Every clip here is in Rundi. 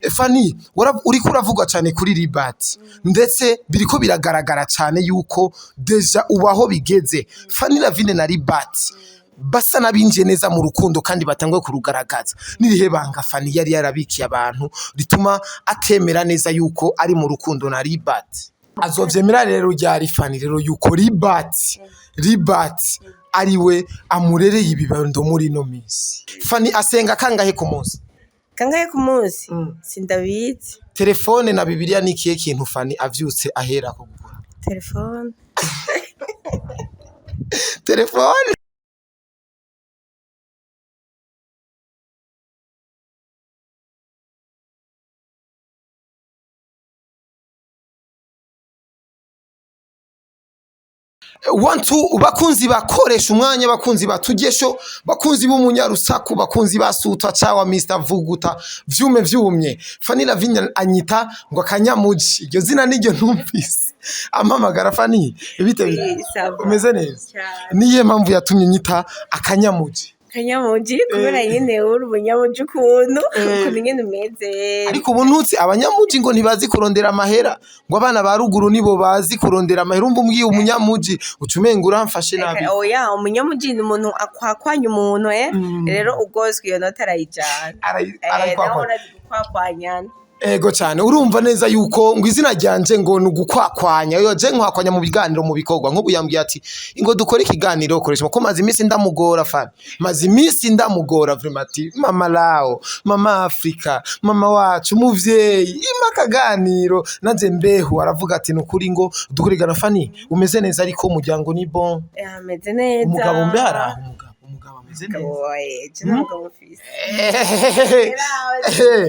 Fanny, uriko uravugwa cyane kuri Libert, ndetse biriko biragaragara cyane yuko déjà ubaho bigeze. Fanny Lavine na Libert basa n'abinjiye neza mu rukundo kandi batanguye kurugaragaza. Nirihe banga Fanny yari yarabikiye abantu rituma atemera neza yuko ari mu rukundo na Libert? Azovyemera rero ryari Fanny rero yuko Libert ariwe amurereye ibibondo muri ino minsi? Fanny asenga kangahe ku munsi? Kangahe ku munsi? Sindabizi. Telefone na Bibiliya, ni ikihe kintu Fanny avyutse aherako gukora? Telefone. Telefone. One two, bakunzi bakoresha umwanya, bakunzi batugesho, bakunzi b'umunyarusaku, bakunzi ba Suta cawa Mr Vuguta vyume vyumye. Fanny Lavigne anyita ngo akanyamuji, iryo zina niryo numvise ampamagara. Fanny, ibite? Oui, ça va. Umeze neza? Cyane. Niye mpamvu yatumye nyita akanyamuji? Kanyamuji kubera nyine uri umunyamuji, ukuntu nyine umeze. Ariko ubu ntutsi abanyamuji ngo ntibazi kurondera amahera, ngo abana ba ruguru nibo bazi kurondera amahera. Umva, umbwiye umunyamuji uca umenga uramfashe nabi. Oya, umunyamuji ni umuntu akwakwanya umuntu. Rero ugoswe iyo nota arayijana. Arayikwakwanya. Nawe urazi gukwakwanyana. Ego cyane, urumva neza yuko ngo izina ryanje ngo ni ugukwakwanya. Yo je nkwakwanya mu biganiro, mu bikorwa. Nk'ubu yambwiye ati ngo dukore ikiganiro koresha ko maze iminsi ndamugora. Fani, maze iminsi ndamugora vraiment, ati mama lao, mama Afrika, mama wacu, muvyeyi, ima akaganiro naje mbeho. Aravuga ati nukuri ngo dukurigana. Fani, umeze neza? Ariko umuryango ni bon? Ameze neza. Umugabo mbe haraho? Umugabo ameze neza? Umugabo, je nta mugabo mfise.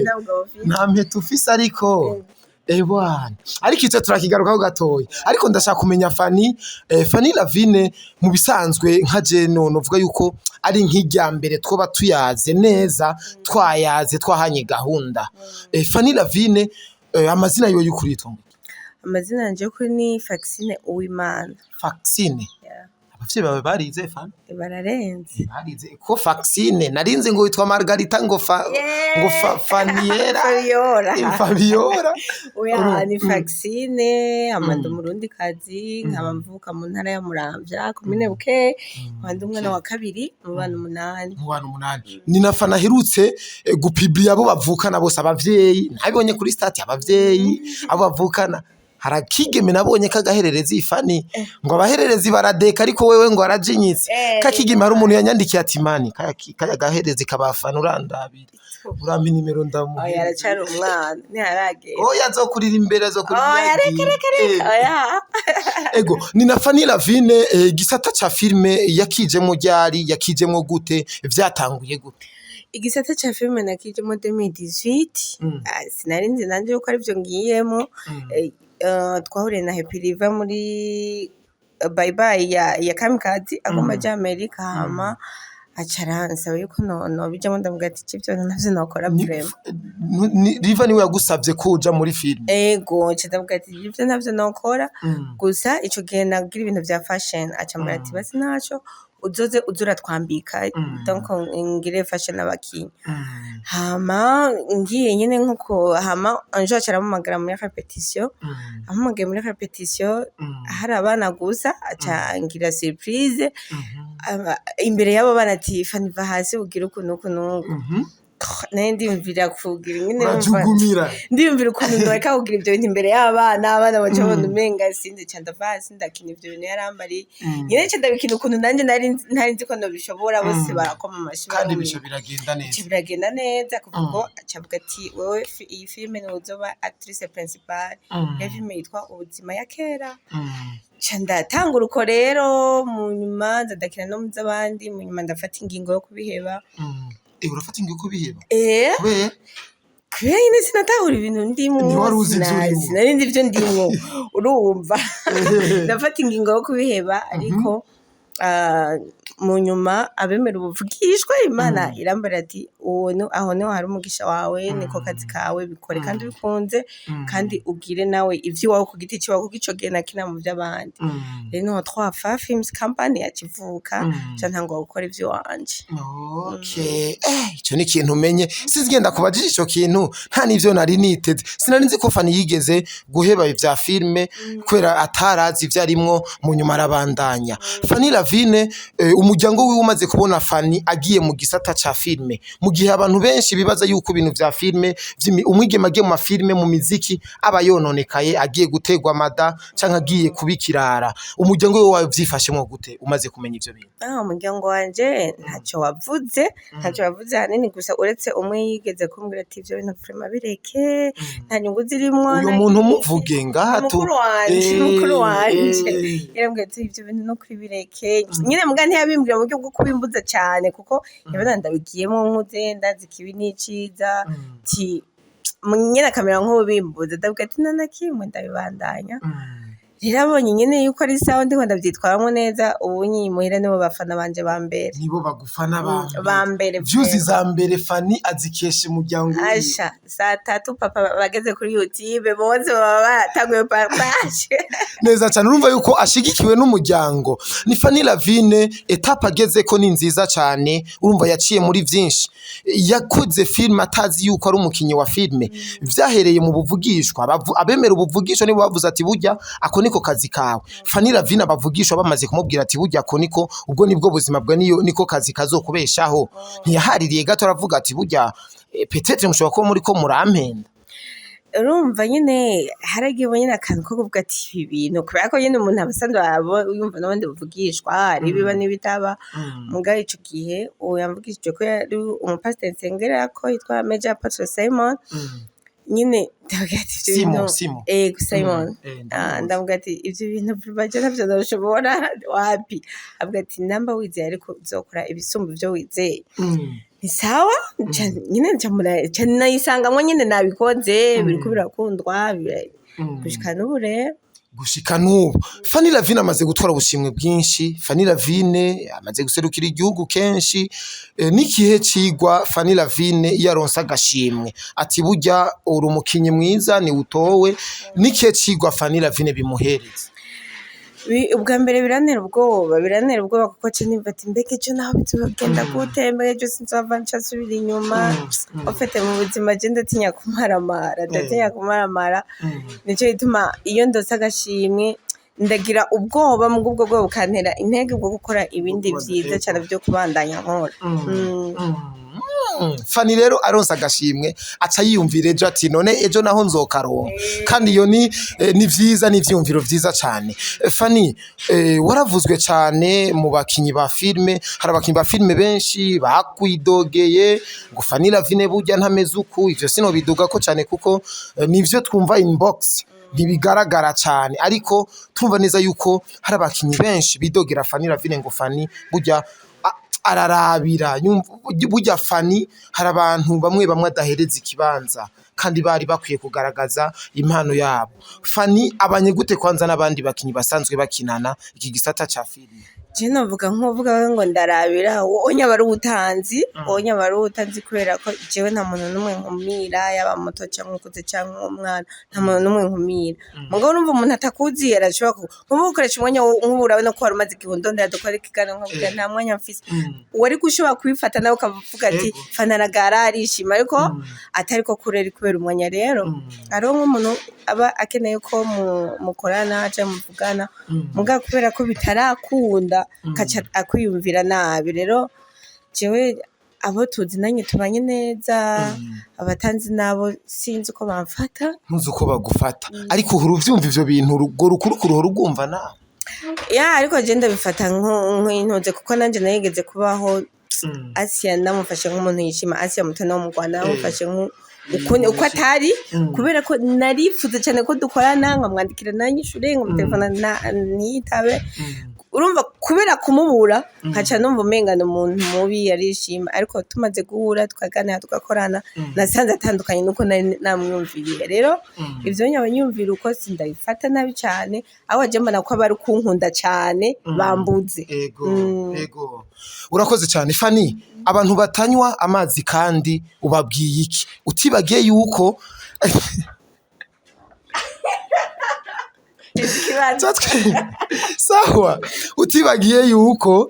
Nta mugabo mfise. Nta mpeta ufise, ariko ebwana, ariko icyo turakigarukaho gatoya. Ariko ndashaka kumenya Fanny, Fanny Lavine, mu bisanzwe nka je none uvuga yuko ari nk'irya mbere twoba tuyaze neza, twayaze, twahanye gahunda. Fanny Lavine, amazina yiwe y'ukuri yitwa ngo? Amazina yanje y'ukuri ni Faxine Uwimana. Faxine? Yeah. Abavyeyi bawe barize, Fanny? Bararenze. Barize ko Faxine, narinze ngo witwa Margarita, ngo fa Yeah. ngo fa Faniera. Fabiola. Fabiola. Oya, ni Faxine Amanda, umurundi kazi, nkaba mvuka mu ntara ya Muramvya, komine Buke, nkaba ndi umwana wa kabiri mu bana 8. Mu bantu 8. Ni na Fana aherutse gupublia abo bavukana bose, abavyeyi. Nabibonye kuri statut, abavyeyi, abo bavukana. Hari akigeme nabonye k'agahererezi, Fani, ngo abahererezi baradeka, ariko wewe ngo arajinyitse. Kakigeme, hari umuntu yanyandikiye ati mani kaya gaherezi kabafana, urandabira, urampa inimero Oya, ndamuhereza. aracari umwana, ntiharagera. Oya, azokurira imbere, azokurira. Oya, reka, reka, reka, oya. Ego, ni na Fanny Lavine. Igisata ca filme yakijemwo ryari? Yakijemwo gute? Vyatanguye gute? Igisata ca filime nakijemo 2018. Ah, sinari nzi nanje yuko arivyo ngiyemo. Twahuriye na Happy River muri bye bye ya Kamikazi agomba aja Amerika, hama aca aransaba yuko nobijamwo, ndavuga ati ivyo ntavyo nokora vraiment. Riva niwe yagusavye ko uja muri filme? Ego, nca ndavuga ati ivyo ntavyo nokora. Gusa ico gihe nagira ibintu vya fashion, aca ambwira ati basi ntaco, uzoze uze uratwambika, donc ngire fashion abakinyi. Hama ngiye nyene nkuko, hama un jour aca arampamagara muri répétition. Ampamagaye muri répétition, hari abana gusa, aca angira surprise imbere y'abo bana ati Fanny, va hasi ugire uku n'uku n'uku. Nari ndiyumvira kugira ingene Urajugumira. ndiyumvira ukuntu noreka kugira ivyo bintu imbere y'abana, abana baca babona umenga sinzi. Ca ndava hasi ndakina ivyo bintu yarambariye nyene, ca ndabikina ukuntu nanje ntari nzi ko nobishobora. Bose barakoma amashi, kandi barumirwa. bica biragenda neza. Bica biragenda neza. Kuva ubwo aca avuga ati wewe iyi filime niwe uzoba actrice principale ya filime yitwa Ubuzima ya kera. Ca ndatangura uko rero, mu nyuma nza ndakina no mu z'abandi, mu nyuma ndafata ingingo yo kubiheba. Urafata ingingo yo kubiheba? Eh. Kubera? Kubera nyine sinatahura ibintu ndimwo. Ntiwari uzi ivyo urimwo. Sinari nzi ivyo ndimwo, urumva ndafata ingingo yo kubiheba. Ariko Mu nyuma abemera ubuvugishwa, Imana irambara ati uwo aho niho hari umugisha wawe, niko kazi kawe, bikore kandi ubikunze, kandi ugire nawe ivy'iwawe ku giti ciwawe, kuko ico gihe nakina mu vy'abandi. Rero niho twafa Films Company yakivuka, ca ntangura gukora ivy'iwanje. Okay. Ico ni ikintu umenye sinzigenda kubajije ico kintu, nta n'ivyo nari niteze. Sinari nzi ko Fanny yigeze guheba ivya filme kubera atarazi ivyo arimwo, mu nyuma arabandanya. Fanny Lavine, umuryango wiwe umaze kubona Fanny agiye mu gisata ca filme, mu gihe abantu benshi bibaza yuko ibintu vya filme umwigeme agiye mu mafilme, mu miziki, aba yononekaye, agiye gutegwa amada canke agiye kubikirara, umuryango wiwe wavyifashemwo gute umaze kumenya ivyo bintu? Ah, umuryango wanje ntacyo wavuze, ntacyo wavuze ahanini, gusa uretse umwe yigeze kumbwira ati ivyo bintu vraiment bireke, nta nyungu zirimwo. Uyu muntu umuvuge ngaha tu. Mukuru wanje, mukuru wanje yarambwiye ati ivyo bintu no kuri bireke nyine, muga ntiyabimbwira mu buryo bwo kubimbuza cyane, kuko yabona ndabigiyemo nkuze, ndazi ikibi n'iciza, ti nyine akamera nk'ubimbuza. Ndavuga ati nta na kimwe, ndabibandanya. Rero abonye nyene yuko ari sawa, ndiko ndavyitwaramwo neza. Ubu nyimuhira nibo bafana banje ba mbere. Nibo bagufana ba mbere? Ba mbere. Views za mbere Fanny azikesha umuryango wiwe. Asha, saa 3 papa bageze kuri YouTube bose baba batanguye partage. Neza cyane, urumva yuko ashigikiwe n'umuryango. Ni Fanny Lavine, étape ageze ko ni nziza cyane. Urumva yaciye muri vyinshi, yakoze filime atazi yuko ari umukinyi wa filime, vyahereye mu buvugishwa. Abemera ubuvugishwa nibo bavuze ati burya ako niko kazi kawe, Fanny Lavine. Abavugishwa bamaze kumubwira ati burya ako niko, ubwo nibwo buzima bwe, niyo niko kazi kazokubeshaho, ntiyahaririye gato, aravuga ati burya peut-être mushobora kuba muri ko murampenda. Urumva nyine haragiwe nyine akantu ko kuvuga ati ibi bintu, kubera ko nyine umuntu aba asanzwe yumva n'abandi bavugishwa, hari ibiba n'ibitaba. Mugabo ico gihe uwo yamvugishije, ko yari umupasiteri nsengera ko yitwa Major Apostle Simon nyine, ndavuga ati ivyo Simon, bintu Simon. Ego, Simon. Ndamuzi. Ndavuga ati ivyo bintu baje ntavyo ndoshobora, wapi. Avuga ati namba wizeye, ariko uzokora ibisumba ivyo wizeye. Ni sawa. Nyine nca nayisangamwo nyine, nabikoze, biriko birakundwa gushika n'ubu rero. Gushika n'ubu Fanny Lavine amaze gutwara ubushimwe bwinshi, Fanny Lavine amaze guserukira igihugu kenshi. N'ikihe cigwa Fanny Lavine iyo aronse agashimwe ati burya uri umukinyi mwiza ni utowe, n'ikihe cigwa Fanny Lavine bimuhereza? Ubwa mbere birantera ubwoba, birantera ubwoba, kuko ca nimva ati mbega ejo naho bizogenda gute, mbega ejo sinzova nca nsubira inyuma. En fait, mu buzima je ndatinya kumaramara, ndatinya kumaramara. Nico gituma iyo ndose agashimwe ndagira ubwoba, muga ubwo bwoba bukantera intege bwo gukora ibindi vyiza cane vyo kubandanya nkora. Fanny rero aronse agashimwe aca yiyumvira ejo ati none ejo naho nzokaronka. Kandi iyo ni vyiza, ni ivyiyumviro vyiza cane. Fanny, waravuzwe cane mu bakinyi ba filme, hari abakinyi ba filme benshi bakwidogeye ngo Fanny Lavine burya ntameze uku. Ivyo sinobidugako cane kuko nivyo twumva inbox, ntibigaragara cane, ariko tumva neza yuko hari abakinyi benshi bidogera Fanny Lavine ngo Fanny burya ararabira, burya Fanny hari abantu bamwe bamwe adahereza ikibanza kandi bari bakwiye kugaragaza impano yabo. Fanny abanye gute kwanza n'abandi bakinyi basanzwe bakinana iki gisata ca filime? Je novuga nk'uvuga ngo ndarabira, wonya aba ari uwutanzi, wonya aba ari uwutanzi, kubera ko jewe nta muntu n'umwe nkumira, yaba muto canke ukuze canke umwana, nta muntu n'umwe nkumira. Mugabo urumva umuntu atakuzi arashobora nkubu ukoresha umwanya nk'ubu urabona ko wari umaze igihe undondera dukora ikiganiro, nkakubwira nta mwanya mfise, wari gushobora kubifata nawe ukavuga ati Fanny aragara arishima, ariko atariko kureri kubera umwanya. Rero hariho nk'umuntu aba akeneye ko mukorana canke muvugana, mugabo kubera ko bitarakunda kaca akwiyumvira nabi. Rero jewe abo tuzinanye tubanye neza, abatanzi nabo sinzi uko bamfata. Ntuzi uko bagufata, ariko uhora uvyumva ivyo bintu, urwo rukurukuru uhora urwumva nawe? Ya, ariko je ndabifata nk'intuze, kuko nanje narigeze kubaho. Asia ndamufashe nk'umuntu yishima, Asia Mutoni wo mu Rwanda, namufashe uko atari, kubera ko narifuza cyane ko dukorana, nkamwandikira nanyishure, nkamutelefona ntiyitabe. Urumva. Kubera kumubura nkaca numva umenga ni umuntu mubi, yarishima. Ariko tumaze guhura, tukaganira, tugakorana, nasanze atandukanye nuko nari namwumviriye. Rero ivyo nyaba nyumvira uko sindabifata nabi cane, aho waje mbona ko aba ari kunkunda cane bambuze. Ego, ego. Urakoze cyane, Fani. Abantu batanywa amazi kandi ubabwiye iki? Utibagiye yuko Ikibazo. Sawa, utibagiye yuko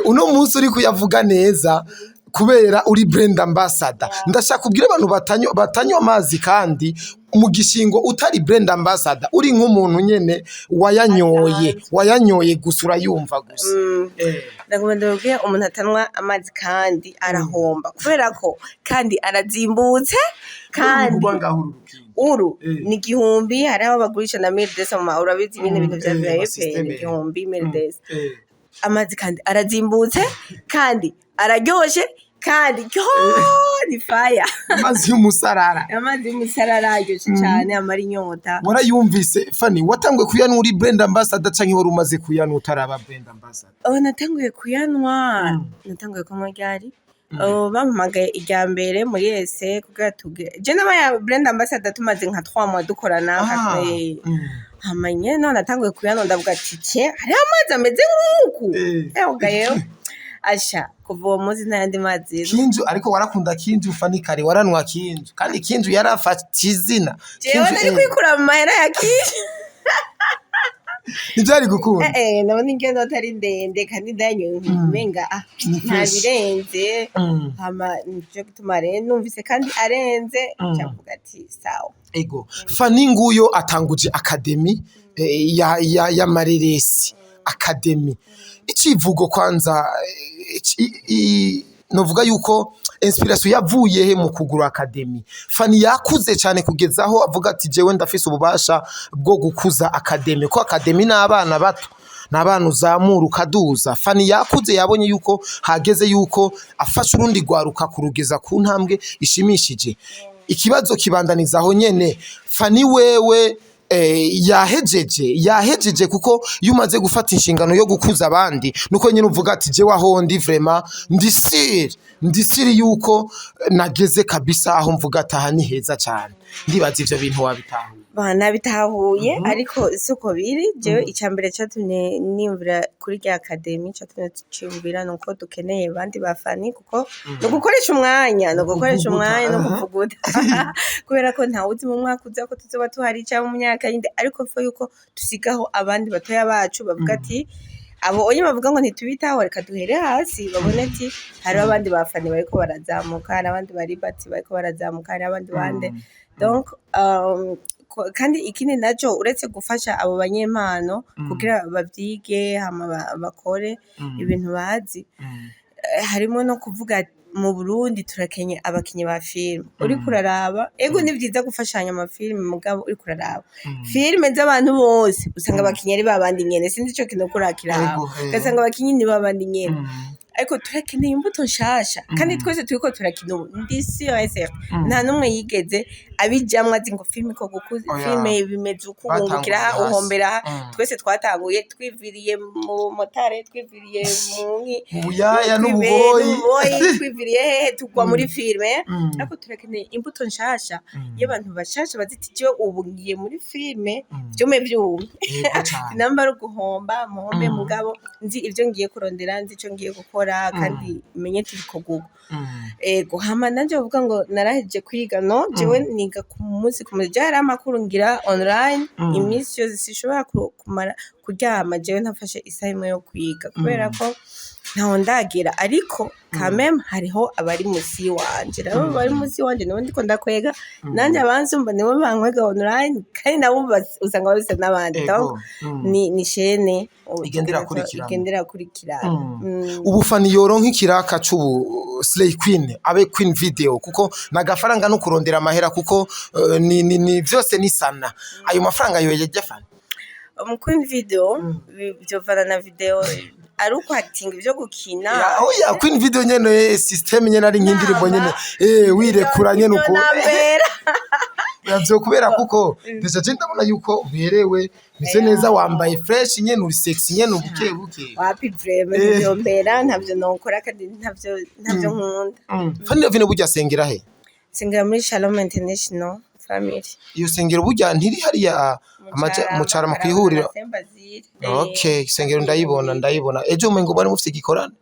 uno munsi uri kuyavuga neza kubera uri brand ambassador. Ndashaka kubwira abantu batanywa amazi kandi mu gishingo utari brand ambassador, uri nk'umuntu nyene wayanyoye, wayanyoye gusa, urayumva gusa. Ndagomba ndababwire, umuntu atanywa amazi kandi arahomba, kubera ko kandi arazimbutse kandi Ugwa ngaho uru rukingo. Uru Eh. ni 1000, hari aho bagurisha na 1200 mu ma, urabizi nyine ibintu vya VIP. Amasysteme. Ni 1000, 1200. Amazi kandi arazimbutse, kandi araryoshe, kandi cyo ni fire. Amazi y'umusarara. Amazi y'umusarara aryoshe cyane, amara inyota. Warayumvise, Fani? Watanguye kuyanywa uri brand ambassador canke wari umaze kuyanywa utaraba brand ambassador? Oh, natanguye kuyanywa, natanguye kunywa ryari? Oh, bampamagaye irya mbere muri ese kugira tuge je n'abaya brand ambassador tumaze nka 3 mois dukorana. Hama nyene none natanguye kuyanywa, ndavuga ati: "Ce hariho amazi ameze nk'uku." Ewe yewe, asha, kuva uwo munsi nta yandi mazi. Kinju, ariko warakunda Kinju, Fani, kare waranwa Kinju, kandi Kinju yarafata izina. Jewe Kinju, nari kwikura mu mahera ya Kinju. Ntivyari gukunda. Ndabona ingendo atari ndende kandi ndayanyoye umenga Ni nta fresh. birenze. Hama nico gituma rero numvise kandi arenze, ncavuga ati: "Sawa." Ego, Fani nguyo atanguje academy ya Mareresi Academy. Icivugo kwanza, novuga yuko inspiration yavuye he mu kugura academy? Fani yakuze cyane kugeza aho avuga ati: "Jewe ndafise ububasha bwo gukuza academy", ko academy n'abana bato, n'abana uzamura ukaduza. Fani yakuze, yabonye yuko hageze yuko afasha urundi rwaruka kurugeza ku ntambwe ishimishije. Ikibazo kibandaniza aho nyene, Fani, wewe yahejeje, kuko iyo umaze gufata inshingano yo gukuza abandi, nuko nyine uvuga ati: "Jewe aho ndi, vraiment ndi sûr yuko nageze kabisa aho mvuga ati aha ni heza cyane." Ndibaza ivyo bintu wabitahuye. Ba, nabitahuye, ariko si uko biri. Jewe icya mbere catumye niyumvira kuri rya academy, catumye ciyumvira, ni uko dukeneye abandi bafani, kuko ni ugukoresha umwanya, ni ugukoresha umwanya no kuvuguta, kubera ko ntawuzi mu mwaka uza ko tuzoba tuhari cyangwa mu myaka yindi. Ariko faut yuko dusigaho abandi batoya bacu bavuga ati abo onye bavuga ngo ntitubitaho, reka duhere hasi babone ati hariho abandi bafani bariko barazamuka, hari abandi bari bati bariko barazamuka, hari abandi bande. Donc kandi ikindi naco, uretse gufasha abo banyempano kugira bavyige hama bakore ibintu bazi, harimo no kuvuga mu Burundi turakenye abakinyi ba filime. Uriko uraraba, ego ni vyiza gufashanya amafilime, mugabo uriko uraraba filime z'abantu bose, usanga abakinyi ari babandi nyene. Sinzi ico kintu kurakiraba. Ego, eh. Ugasanga abakinyi ni babandi nyene, ariko turakeneye imbuto nshasha. Kandi twese turiko turakina ubu, ndi sûr et certain, nta n'umwe yigeze abijamwo azi ngo filime ko gukuza. Oya. Filime bimeze uku, Batanguriye wungukira aha, hasi. uhombera aha. Twese twatanguye twiviriye mu motare, twiviriye mu nki, Mu buyaya twiviriye n'ububoyi. n'ububoyi, twiviriye hehe, tugwa muri filime. Ariko turakeneye imbuto nshasha y'abantu bashasha baziti: "Jewe ubu ngiye muri filime, vyume vyumye." Yego cane. Namba ari uguhomba muhombe, mugabo nzi ivyo ngiye kurondera, nzi ico ngiye gukora, kandi menye ati bikorwa uko. Ego, hama nanje bavuga ngo narahejeje kwiga, no jewe niga ku munsi ku munsi. Jewe hariho amakuru ngira online iminsi yose. Sinshobora kumara kuryama jewe ntafashe isaha imwe yo kwiga, kubera ko ntaho ndagera. Ariko quand même hariho abari musi wanje, nabo bari musi wanje nibo ndiko ndakwega nanje, abansumba nibo bankwega online, kandi nabo usanga babisa n'abandi. Ego. Donc ni chaîne Igenda irakurikirana. Igenda irakurikirana. Ubu Fani yoronka ikiraka c'ubu Slay Queen, abe Queen Video, kuko nagafaranga no kurondera amahera, kuko ni vyose ni sana ayo mafaranga yo yajya, Fani? Mu Queen Video vyovana na video, ari uko acting, ivyo gukina. Oya, Queen Video nyene, system nyene ari nk'indirimbo nyene, wirekura nyene uko. Nambera. Oya, kubera kuko déjà je ndabona yuko uberewe, meze neza, wambaye fresh nyene, uri sexy nyene buke buke. Wapi vraiment, ntibyombera, ntavyo nokora kandi ntavyo nkunda. Fanny Lavine burya asengera he? Nsengera muri Shalom International Family. Iyo sengero burya ntiri hariya mu Carama kwihuriro? Okay, isengero ndayibona, ndayibona. Ejo umengo bari mufite igikorane.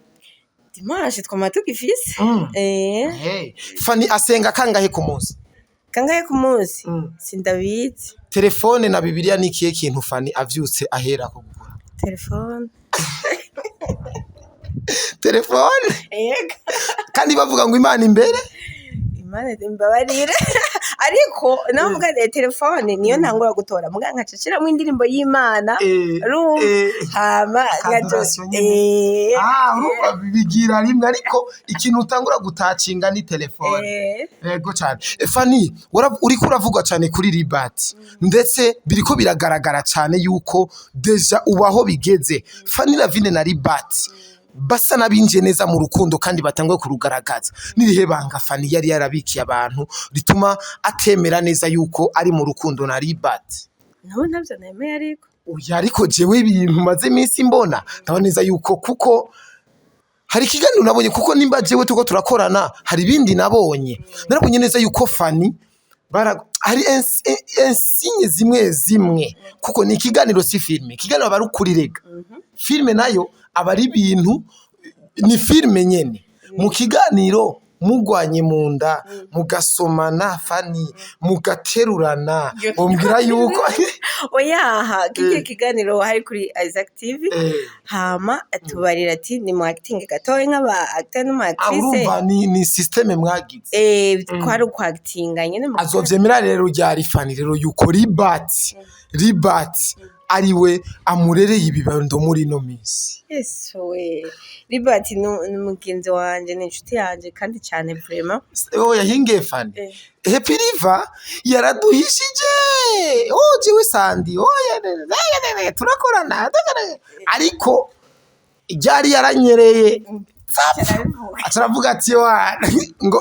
Dimanche twama tugifise. Hey. Fanny asenga kangahe ku munsi? Kangahe ku munsi? Sindabizi. Telefone na Bibiliya, ni ikihe kintu Fanny avyutse aherako gukora? Telefone. Telefone? Yego. Kandi bavuga ngo Imana imbere. Imana imbabarire, ariko navuga nti telefone niyo ntangura gutora, muga nkaca nshiramo indirimbo y'Imana. Urumva? Hama nkaca Adoration nyene. Ah, urumva bigira rimwe, ariko ikintu utangura gutacinga ni telefone. Yego cyane. Fanny, uriko uravugwa cyane kuri Libert, ndetse biriko biragaragara cyane yuko déjà ubaho bigeze. Fanny Lavine na Libert basa n'abinjiye neza mu rukundo kandi batanguye kurugaragaza. Nirihe banga Fanny yari yarabikiye abantu rituma atemera neza yuko ari mu rukundo na Libert? Nabo ntavyo nemeye ariko. Oya, ariko jewe ibintu maze iminsi mbona, ndabona neza yuko, kuko hari ikiganiro nabonye, kuko nimba jewe tuko turakorana hari ibindi nabonye, narabonye neza yuko Fanny hari insigne zimwe zimwe, kuko ni ikiganiro, si filime. Ikiganiro aba ari ukuri rega, filime nayo aba ari ibintu, ni filime nyene. Mu kiganiro mugwanye mu nda, mugasomana, Fanny, mugaterurana, umbwira yuko Oyaha, kigiye kiganiro hari kuri Isaac TV. Hama atubarira ati ni mu acting gatoya nk'aba acteur n'umu actrice. Urumva ni système mwagize. Kwari uku actinga nyene mu Azovyemera rero ryari Fanny rero yuko Libert ariwe amurereye ibibondo muri ino minsi? Yesu we, Libert ni mugenzi wanje, ni inshuti yanje kandi cyane vraiment. Oya, hinge Fanny. Happy River yaraduhishije. Oh, jewe Sandi, oya, turakorana, ariko ryari yaranyereye ataravuga ati wa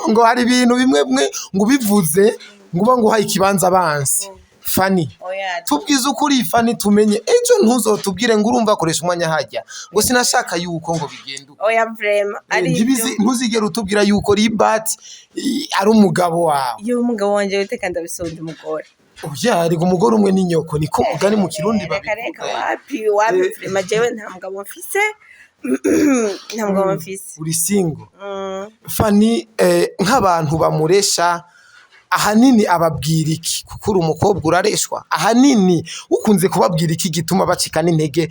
ngo hari ibintu bimwe bimwe ngo ubivuze ngo uba ngo uhaye ikibanza abansi. Fanny, Oya. tubwize ukuri Fanny, tumenye. Ejo ntuzotubwire ngo urumva akoresha umwanya hajya ngo sinashaka yuko ngo bigende uko. Oya, vraiment ari Ntuzigere utubwira yuko Libert ari umugabo wawe. Iyo umugabo wanje witeka ndabisonda umugore. Oya, ariko umugore umwe ni nyoko, niko mugani mu Kirundi Reka reka. babivuga. Wapi wapi, vraiment jewe nta mugabo mfise, nta mugabo mfise. Uri single? Mm. Fanny, nk'abantu bamuresha ahanini ababwira iki? Kuko uri umukobwa urareshwa ahanini, ukunze kubabwira iki gituma bacika n'intege,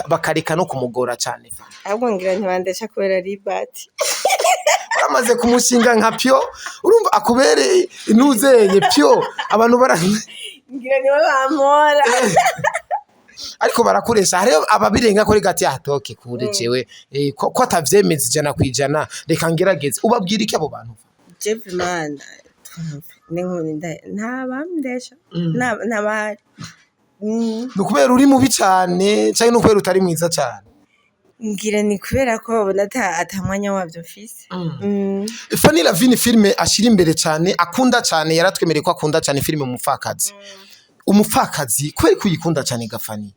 bakareka no kumugora cyane, Fanny? Ahubwo ngira ntibandesha kubera Libert. Baramaze kumushinga nka pyo, urumva akubereye intuzeye pyo, abantu bara Ngira niwe bampora. Ariko barakoresha, hariho ababirenga kuri gati atoke kure. Jewe ko atavyemeza 100%, reka ngerageze. Ubabwira iki abo bantu? Jewe man, nta bamndesha, ntabahari. Ni ukubera uri mubi cane canke ni ukubera utari mwiza cane? Ngira ni kubera ko babona ata mwanya wavyo mfise. Fanny Lavine, filime ashira imbere cane, akunda cane, yaratwemereye ko akunda cane filime Umupfakazi. Umupfakazi kubera ko uyikunda cane ga Fanny?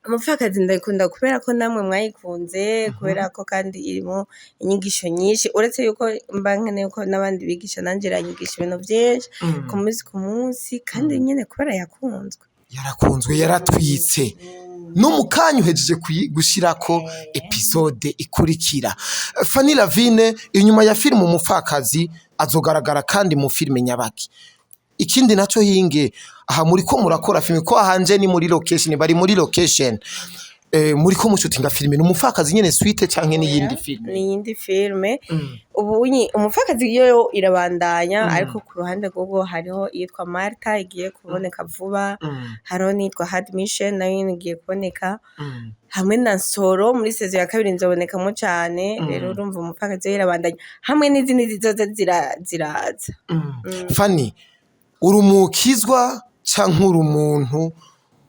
Umupfakazi ndayikunda kubera ko namwe mwayikunze, kubera ko kandi irimo inyigisho nyinshi, uretse yuko mba nkeneye ko n'abandi bigisha, nanje iranyigisha ibintu vyinshi ku munsi ku munsi, kandi nyene kubera yakunzwe. Yarakunzwe, yaratwitse, no mu kanya uhejeje gushirako episode ikurikira. Fanny Lavine, inyuma ya filime Umupfakazi azogaragara kandi mu filime nyabaki? Ikindi naco, hinge aha muriko murakora filime, ko ahanje ni muri location, bari muri location, muriko mushutinga filime, ni Umupfakazi nyene suite canke n'iyindi filime? Ni iyindi filime. Ubu Umupfakazi yo irabandanya, ariko ku ruhande rw'ubwo hariho iyitwa Marta igiye kuboneka vuba, hariho n'iyitwa Hard Mission nayo nyene igiye kuboneka, hamwe na Nsoro muri saison ya kabiri nzobonekamo cane. Rero urumva Umupfakazi yo irabandanya hamwe n'izindi zizoza ziraza. Fanny, uri umukizwa canke uri umuntu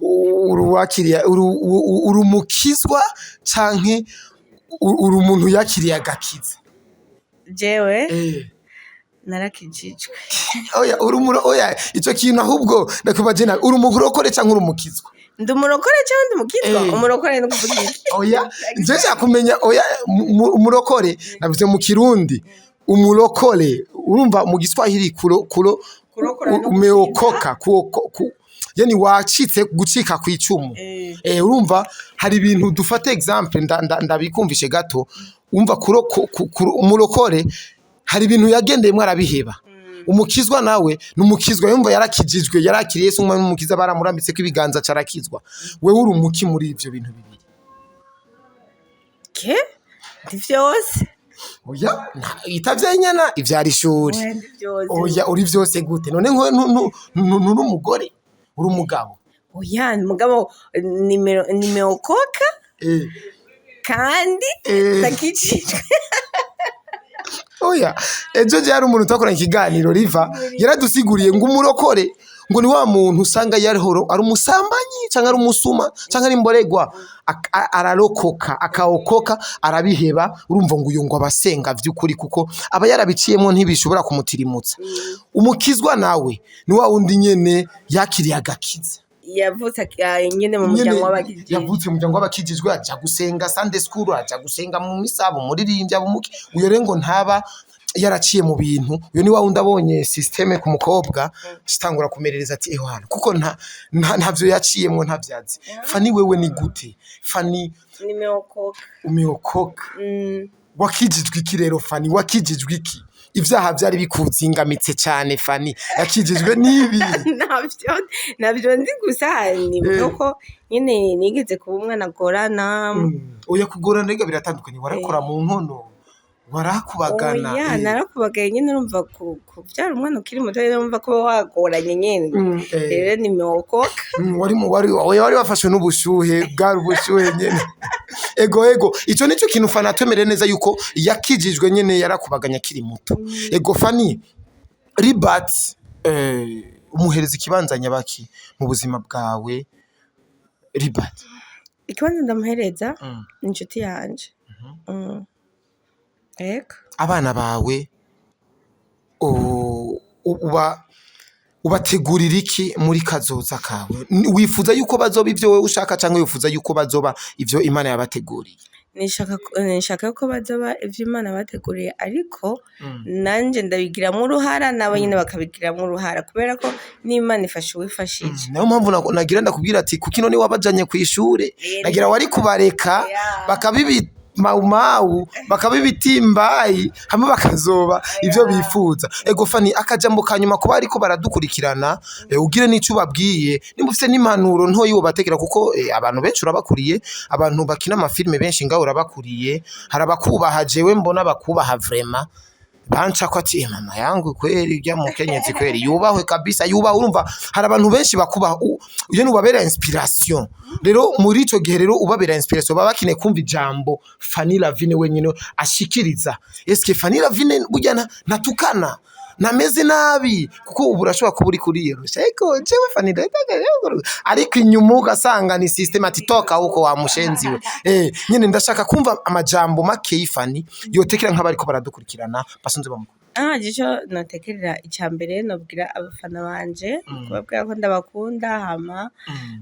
uri uwakiriye, uri umukizwa canke uri umuntu yakiriye agakiza? Jewe? Narakijijwe. Oya, uri umuro, oya, ico kintu ahubwo ndakubaje nabi, uri umurokore canke uri umukizwa? Ndi umurokore cyangwa ndi umukizwa? Eh. Umurokore ni ukuvuga iki? Oya, nje nshaka kumenya. Oya, umurokore navuze mu Kirundi, umurokore urumva mu Giswahili kuro kuro. Kurokora no Umeokoka, yani wacitse, gucika ku icumu. Urumva hari ibintu, dufate exemple, ndabikumvishe gato. Umva, umurokore hari ibintu yagendeyemwo arabiheba. Umukizwa nawe ni umukizwa yumva yarakijijwe, yarakiriye Yesu nk'umwami n'umukiza, baramurambitseko ibiganza carakizwa. Wewe uri umuki muri ivyo bintu bibiri? Ke ndi vyose. Oya, itavye inyana ivyara ishuri. Oya, ndi vyose. Oya, uri vyose gute none? Nturi umugore, uri umugabo. Oya, mugabo nimeokoka kandi ndakijijwe. Oya, ejo je hari umuntu twakoranye ikiganiro riva yaradusiguriye ngo umurokore ngo ni wa muntu usanga yarihoro ari umusambanyi canke ari umusuma canke ari imboregwa, ararokoka, akaokoka, arabiheba. Urumva ngo uyu ngo abasenga vy'ukuri, kuko aba yarabiciyemwo, ntibishobora kumutirimutsa. Umukizwa nawe ni wa wundi nyene yakiriye agakiza. Yavutse nyene mu muryango w'abakijijwe. Yavutse mu muryango w'abakijijwe, aja gusenga Sunday school, aja gusenga mu misabo, umuririmbyi, abumuki. Uyo rero ngo ntaba yaraciye mu bintu. Uyo ni wa wundi abonye système ku mukobwa ashitangura kumerereza ati ewana, kuko ntavyo yaciyemwo, ntavyazi. Fani, wewe ni gute Fani? Nimeokoka. Umeokoka? Wakijijwe iki rero Fani? Wakijijwe iki? Ivyaha vyari bikuzingamitse cane. Fani yakijijwe n'ibi. Navyo nzi gusa nibuka ko nyene nigeze kuba umwana agorana. Oya, kugorana rega biratandukanye. Warakora mu nkono, warakubagana? Oya. Narakubagaye nyene. Urumva kuvyara umwana ukiri muto rero, urumva ko wagoranye nyene. Rero nimeokoka. Wari mu wari, oya, wari wafashwe n'ubushuhe, bwari ubushuhe nyene. Ego, ico nico kintu Fani atwemereye neza yuko yakijijwe nyene, yarakubaganya akiri muto. Ego Fani, Ribat umuhereza ikibanza nyabaki mu buzima bwawe, Ribat? Ikibanza ndamuhereza ni inshuti yanje. Ego. Abana bawe uba ubategurira iki muri kazoza kawe? Wifuza yuko bazoba ivyo wewe ushaka canke wifuza yuko bazoba ivyo Imana yabateguriye? Nishaka ko bazoba ivyo Imana bateguriye, ariko nanje ndabigiramwo uruhara, nabo nyene bakabigiramwo uruhara, kubera ko n'Imana ifasha uwifashije. Niyo mpamvu nagira ndakubwira ati kuko ino ni wabajanye kw'ishure, nagira wari kubareka bakabibi mawumawu, bakabibitimbayi hamwe, bakazoba ivyo bifuza. Ego Fani, akajambo kanyuma kuba ariko baradukurikirana, ugire n'ico ubabwiye, nimba ufise n'impanuro ntoyi wobatekera, kuko abantu benshi urabakuriye, abantu bakina amafilme benshi ngaho urabakuriye, hari abakubaha. Jewe mbona bakubaha vraiment, banca ko ati: "Eh, mama yangu kweli, urya mukenyezi kweli yubahwe kabisa, yubahwe." Urumva hari abantu benshi bakubaha, iyo nubabera inspiration. Rero muri ico gihe rero ubabera inspiration, baba bakeneye kumva ijambo Fanny Lavine wenyine ashikiriza. Eske Fanny Lavine burya ntatukana, ntameze nabi? Kuko ubu urashobora kuba uri kuri yorosha, ariko jewe Fanny Lavine, ariko inyuma ugasanga ni system ati toka huko wa mushenzi we. Nyine ndashaka kumva amajambo make y'Fanny yotekera nk'abariko baradukurikirana basanzwe bamukunda. Ah, ico notekerera, ica mbere nobwira abafana banje, kubabwira ko ndabakunda, hama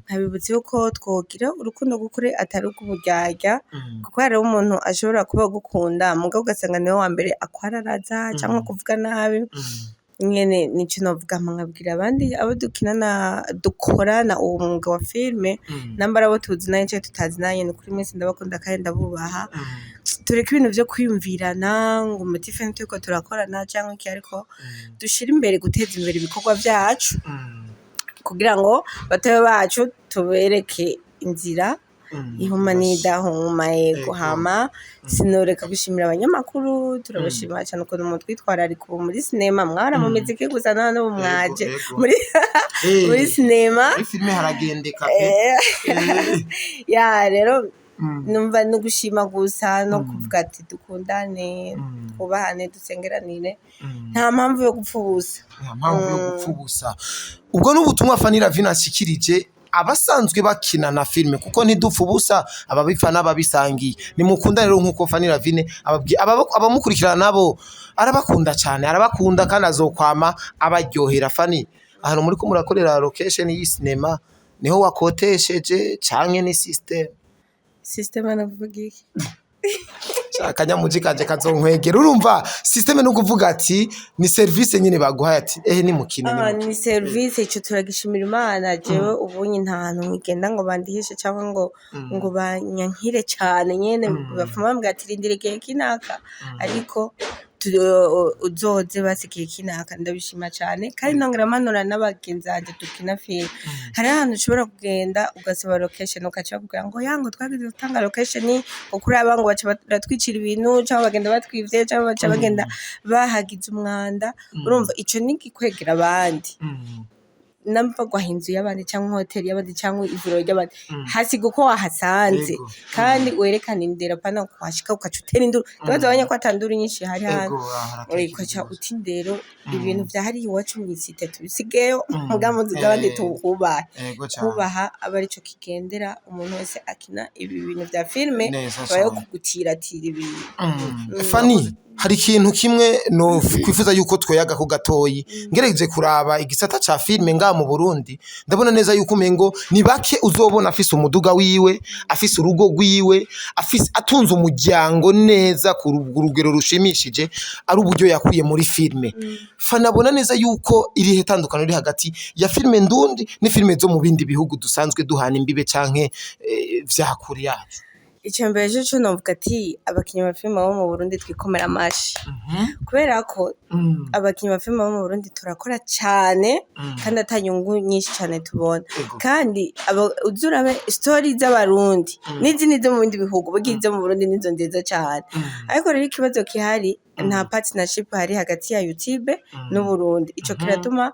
nkabibutsa yuko twogira urukundo rw'ukuri, atari urw'uburyarya, kuko hariho umuntu ashobora kuba agukunda, mugabo ugasanga niwe wa mbere akwararaza canke kuvuga nabi nyene. Nico novuga. Hama nkabwira abandi abo dukinana, dukorana uwo mwuga wa filme, nambara abo tuzinanye canke tutazinanye, ni ukuri mwese ndabakunda kandi ndabubaha. Tureke ibintu vyo kwiyumvirana ngo umutife ntituriko turakorana canke iki, ariko dushire imbere guteza imbere ibikorwa vyacu kugira ngo batoya bacu tubereke inzira ihuma n'idahuma. Yego. Hama sinoreka gushimira abanyamakuru, turabashimira cane ukuntu mutwitwararika ubu muri sinema. Mwahora mu miziki gusa, none ubu mwaje muri sinema. Muri filime haragendeka pe. Ya, rero numva no gushima gusa no kuvuga ati dukundane, twubahane, dusengeranire, nta mpamvu yo gupfa ubusa. Nta mpamvu yo gupfa ubusa. Ubwo n'ubutumwa Fanny Lavine ashikirije. Abasanzwe bakina na filime, kuko ntidupfa ubusa, ababipfa n'ababisangiye. Nimukunda rero nkuko Fanny Lavine abamukurikirana nabo arabakunda cyane, arabakunda kandi azokwama abaryohera. Fanny, ahantu muri ko murakorera location y'isinema niho wakotesheje canke ni system? System anavuga iki? Akanyamuji kanje kazonkwegera. Urumva, system ni ukuvuga ati ni service nyine baguhaye, ati ehe ni mukine ni Ah, mukine. Ni service, ico turagishimira Imana. Jewe ubunye nta hantu nkigenda ngo bandihishe cyangwa ngo banyankire cane nyene, bapfuma bambwira ati rindira igihe kinaka, ariko uzoze basi igihe kinaka. Ndabishima cane kandi nongera mpanura n'abagenzi banje dukina filime. Hari ahantu ushobora kugenda ugasaba location, ugaca bakubwira ngo ya ngo twageze gutanga location, ngo kuri aba ngo baca baratwicira ibintu, cyangwa bagenda batwivye, cyangwa baca bagenda bahagize umwanda. Urumva ico ni igikwegera abandi. Namba guha inzu y'abandi cyangwa hoteli y'abandi cyangwa ivuriro ry'abandi, hasiga uko wahasanze. Kandi werekane indero, apana kuhashika ukaca utera induru. Ndabaza abanya ko ata nduru nyinshi hari hano. Haratekeye ukaca rwose. Uta indero. Ibintu vya hariya iwacu mw'isite tubisigeyo, muga mu nzu z'abandi tuhubahe. Ego cane. Kubaha aba arico kigendera umuntu wese akina ibi bintu vya filime, Neza bayo cane. kugutiratira ibintu. Fanny, hari ikintu kimwe no kwifuza yuko twoyaga ko gatoyi. Ngerageje kuraba igisata ca filime ngaha mu Burundi, ndabona neza yuko umengo ni bake uzobona afise umuduga wiwe, afise urugo rwiwe, afise atunze umuryango neza ku rugero rushimishije, ari uburyo yakuye muri filime. Fanny abona neza yuko irihe tandukano riri hagati ya filime ndundi ni filime zo mu bindi bihugu dusanzwe duhana imbibe canke vya kure yacu? Icya mbere cyo novuga ati abakinyi ba filime bo mu Burundi twikomera amashi, kubera ko abakinyi ba filime bo mu Burundi turakora cane kandi ata nyungu nyinshi cane tubona. Kandi uze urabe story z'Abarundi n'izindi zo mu bindi bihugu, burya izo mu Burundi nizo nziza cane. Ariko rero ikibazo gihari, nta partnership hari hagati ya YouTube n'Uburundi. Ico kiratuma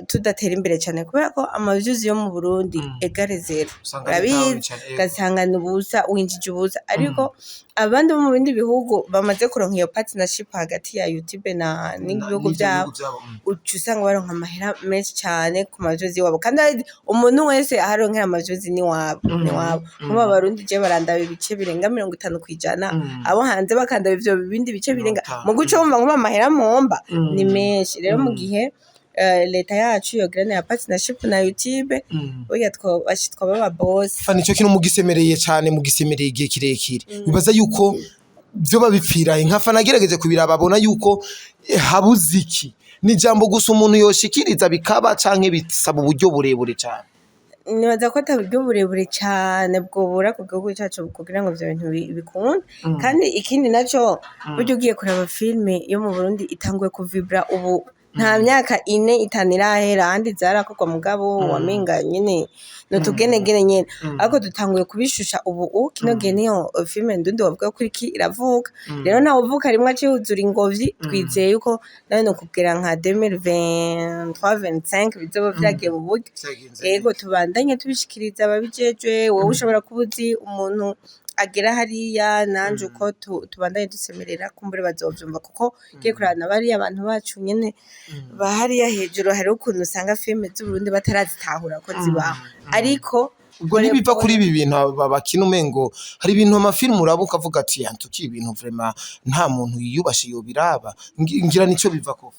tudatera imbere cane, kubera ko ama views yo mu Burundi égale zéro. Usanga ari down Urabizi, cane, ego. ugasanga ni ubusa, winjije ubusa. Ariko abandi bo mu bindi bihugu bamaze kuronka iyo partnership hagati ya YouTube na n'ibihugu n'ivyo vyabo, bihugu vyabo. Uca usanga baronka amahera menshi cane ku ma views iwabo. Kandi umuntu wese aho aronkera ama views niwabo, niwabo. Nk'ubu Abarundi je barandaba ibice birenga 50%, abo hanze bakandaba ivyo bindi bice birenga. 50. Mu guca wumva nkubu amahera mpomba ni menshi. Rero mu gihe leta yacu yogirana ya partnership na YouTube, burya twaba aba boss. Fanny, ico kintu mugisemereye cane, mugisemereye igihe kirekire. Bibaza yuko vyoba bipfirahe? Nka Fanny agerageje kubiraba, abona yuko habuze iki? Ni ijambo gusa umuntu yoshikiriza bikaba, canke bisaba uburyo burebure cane? Nibaza ko ata buryo burebure cane bwobura ku gihugu cacu kugira ngo ivyo bintu bikunde. Kandi ikindi naco, burya ugiye kuraba filime yo mu Burundi itanguye kuvibra ubu, nta myaka 4, 5 irahera. Ahandi zarakorwa mugabo wamenga nyene ni utugenegene nyene, ariko dutanguye kubishusha ubu. Kino gihe niyo filime ndundi wovuga ko iriko iravuka. Rero ntawuvuka rimwe aca yuzura ingobyi. Twizeye yuko nawe nokubwira nka 2023, 25 bizoba vyagiye mu buryo. Ego, tubandanye tubishikiriza ababijejwe. Wowe ushobora kuba uzi umuntu agera hariya, nanje uko tubandanye dusemerera, kumbure bazovyumva, kuko ugiye kuraba na bariya abantu bacu nyene ba hariya hejuru, hariho ukuntu usanga filime z'Uburundi batarazitahura ko zibaho, ariko Ubwo ntibiva kuri ibi bintu aba bakina, umengo hari ibintu amafilmu uraba ukavuga ati yantuki ibintu vraiment nta muntu yiyubashe yobiraba. Ngira nico biva ko.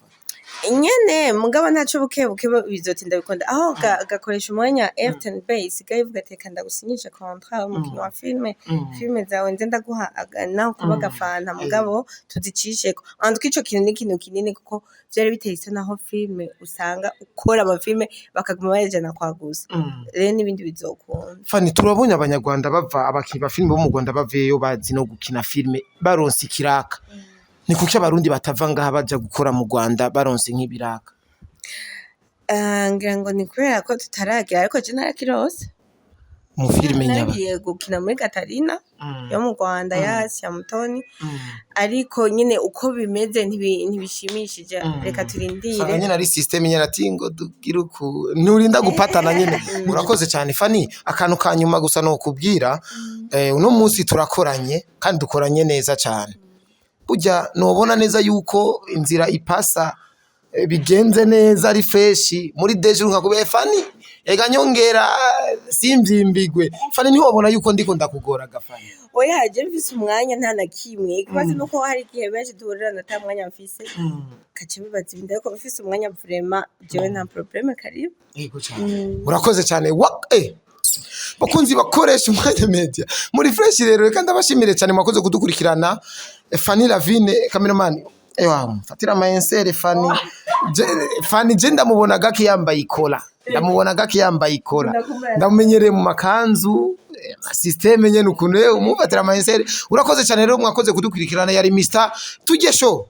Nyene mugabo ntaco, buke buke bizotinda bikunda. Aho gakoresha umwanya RTNB isigaye ivuga ati reka ndagusinyishe contrat, umukinyi wa filime, filime zawe nze ndaguha naho kuba agafanta, mugabo tuzicisheko. En tout cas ico kintu ni ikintu kinini, kuko vyari biteye isoni aho filime usanga ukora amafilime bakaguma bayajana kwa gusa. Rero n'ibindi bizokunda. Fanny, turabonye abanyarwanda bava, abakinyi ba filime bo mu Rwanda baveyo bazi no gukina filime, baronse ikiraka. Ni kuki Abarundi batava ngaha baja gukora mu Rwanda baronse nk'ibiraka? Ngira ngo ni kubera ko tutaragira, ariko je narakirose. Mu filime nyaba? Naragiye gukina muri Gatarina yo mu Rwanda, ya Mutoni, ariko nyine uko bimeze ntibishimishije. Reka turindire. Usanga nyene ari system nyene, ati ngo dugire uku, nturinda gupatana nyene. Urakoze cyane Fanny. Akantu ka nyuma gusa nokubwira, uno munsi turakoranye kandi dukoranye neza cyane. Burya nobona neza yuko inzira ipasa. Bigenze neza, ari fresh muri deje nkakubwiye Fani, ega nyongera simvyimbigwe. Fani, ntiwobona yuko ndiko ndakugora gafani? Oya, je mfise umwanya, nta na kimwe. Ikibazo nuko hari igihe benshi duhurirana ata mwanya mfise, kaca bibaza ibindi, ariko mfise umwanya, vraiment, jewe nta problème, karibu. Yego cyane, urakoze cyane. Wa bakunzi bakoresha umwanya media muri fresh rero, reka ndabashimire cyane, mwakoze kudukurikirana. Fanny Lavine, cameraman, ewa mfatira ama insert. Fanny je, Fanny je ndamubona gake yambaye ikora, ndamubona gake yambaye ikora. Ndakumva. Ndamumenyereye mu makanzu, système nyene ukuntu, umufatira ama insert. Urakoze cyane rero, mwakoze kudukurikirana. Yari Mr Tujye Show.